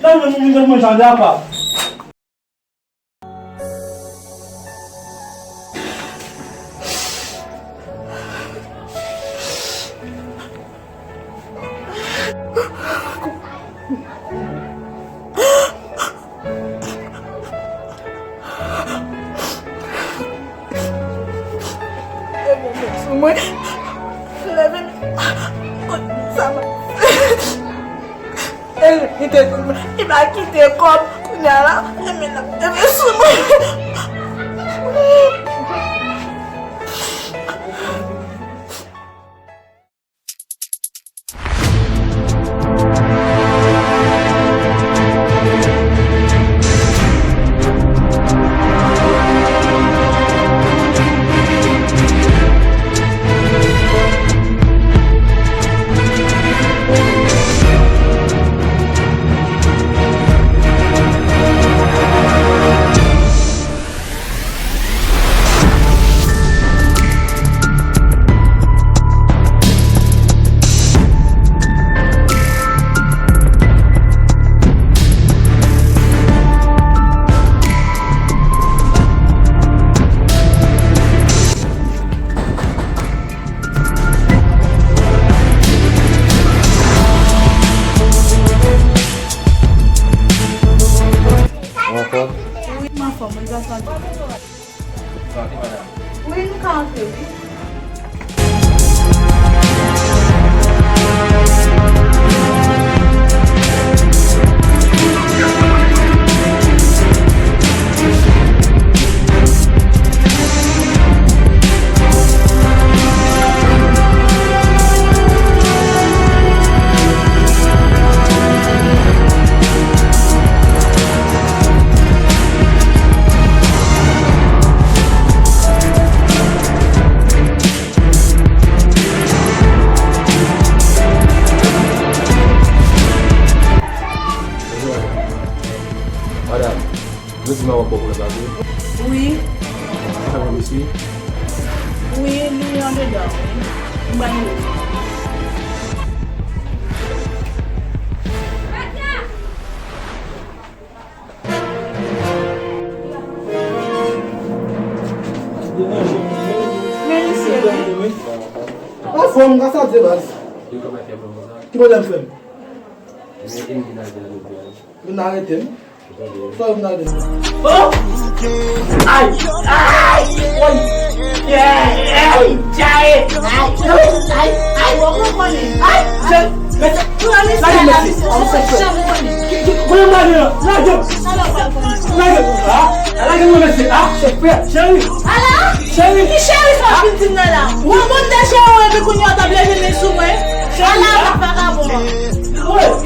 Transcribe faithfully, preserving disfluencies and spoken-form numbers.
Nan, nan, nan, nan, manje a pa. Sou mwen. Leve. Sa va. E li kite kòb, li pa kite kòb. Kounye a la, e men l ap leve sou mwen. Ou anfòm? Wi, m anfòm, wi, gason. Sante, madanm. Wi, nou ka antre, wi. Madanm, nou di m wè pwoblèm la vre? Wi. Sa va, mesye? Wi, li andedan, wi. M ba li. Men misye, wi. Anfòm, kòman sa ye, baz? Ki pwoblèm, frè m? Yo vin arete m. Sa yo vin arete m. Oh! Ay! Ay! Woy! Yeah! Ay! Djaye! Ay! Ay! Ay! Ay! Lage m, mesye. Lage m, mesye. Ki, ki, kote m lage la? Lage m. Lage m. Ah! Lage m, mesye. Ah! Cheri! Ala! Cheri! Ki cheri sa w vin di m nan la? Ou yon moun de cheri w epi kounye a w t ap leve men sou mwen? Cheri! Ala, ah! Vagabon! Woy!